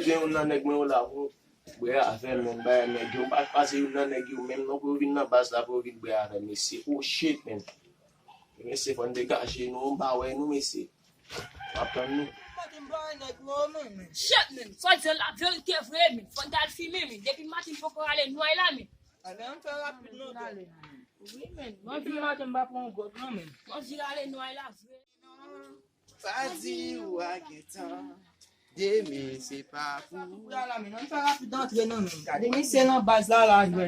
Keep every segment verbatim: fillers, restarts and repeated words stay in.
Gen youn nan nèg mwen yo la pou bwè avè m, menm bagay nèg yo pa pase youn nan nèg yo menm non pou yo vin nan baz la pou yo vin bwè avè m mesye. Oh shit, man. Mesye, fò n degaje nou, m pa wè nou mesye. M ap tann nou. Maten m pa wè nèg yo menm. Shit, man. Sa w di an la verite vre, man. Fò n t al fimen, man. Depi maten m poko ale nway la, man. Anben, ann fè rapid non, wi, man. Mwen vin maten m pa pran yon gòt non, man. Mwen vin ale nway la vre. Pa di ou a gentan. Demen se pa pou ou. Gade misye nan baz la la jwè.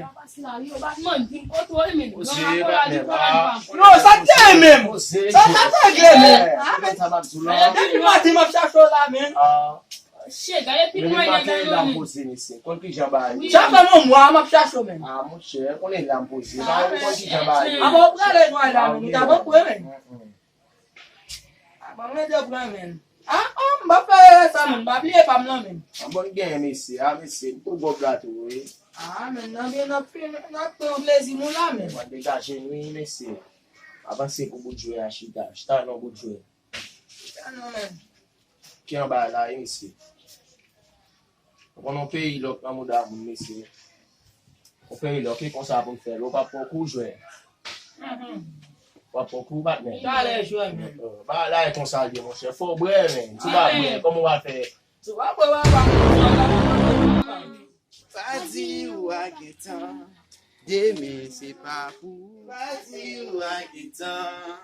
Non, sa te menm. Sa ta regle menm. Depi maten m ap chache w la menm. Chè, gade pil mwen nèg la yo menm. Sa fè yon mwa m ap chache w menm. Ah monchè, konnen la m poze. Apa w prale nway la menm, ou ta pran pwen menm. Apa mwen te pran menm. Ah, oh, m pa fè sa menm, m pa bliye pa m lan menm. Ah bon, gen mesye, ah mesye, m tou gwo gato wi. Ah, menm nan byen n ap fè, n ap pran plezi nou la menm. Mwen degaje nou wi mesye. Avanse pou bout jwe a chita, chita nan bout jwe. Chita non menm. Ki anba la wi mesye. Ou konn yon peyi lòk nan mouda moun mesye. Yon peyi lòk e konsa pou n fè l. Ou p ap pran kou jwè. W ap pran kou patnè. Talè jwè menm. Bagay la e konsa l ye monchè. Fò w bwè menm. Si w pa bwè, kòman w a fè? Si w pa bwè, w a pa. Pa di ou a gentan. Demen se pa pou ou. Pa di ou a gentan.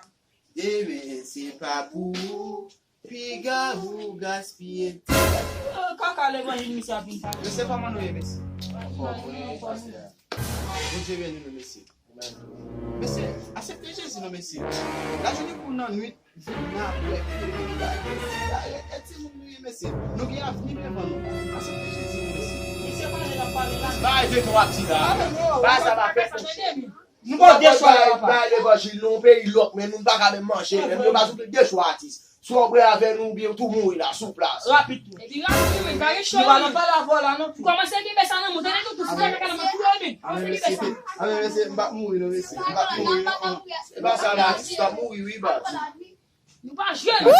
Demen se pa pou ou. Piga ou gaspiye. Kaka levanjil misye ap vin pale. Mesye, kòman nou ye mesye? Bondye beni nou mesye. Mesye, aksepte Jezi non mesye. Lajounen kou nan nwit, vin nan bwè, fime, gade, sigarèt, e timoun nou ye mesye. Nou gen avni devan nou. Aksepte Jezi non mesye. Misye pale l ap pale la. Bay vye w ap di la. Bay sa pa fè fouch. Nou pa gen chwa la papa. Bay levanjil nou, yon peyi lòk, men nou pa ka menm manje, menm yo pa sou de chwa atis. Swa w bwè avè nou oubyen w tou mouri la sou plas. Rapid tou. Epi rapid tou, men pa gen chwa. Nou pa nan pale avè w la non tou. Kòmanse kenbe sa nan men w, tande nou tou, si sa kaka nan men w, tou yo men. Kòmanse kenbe sa. Anben mesye, m p ap mouri non mesye. M p ap mouri non. E pa sa la, atis pa mouri wi baz. Nou pa jwe non.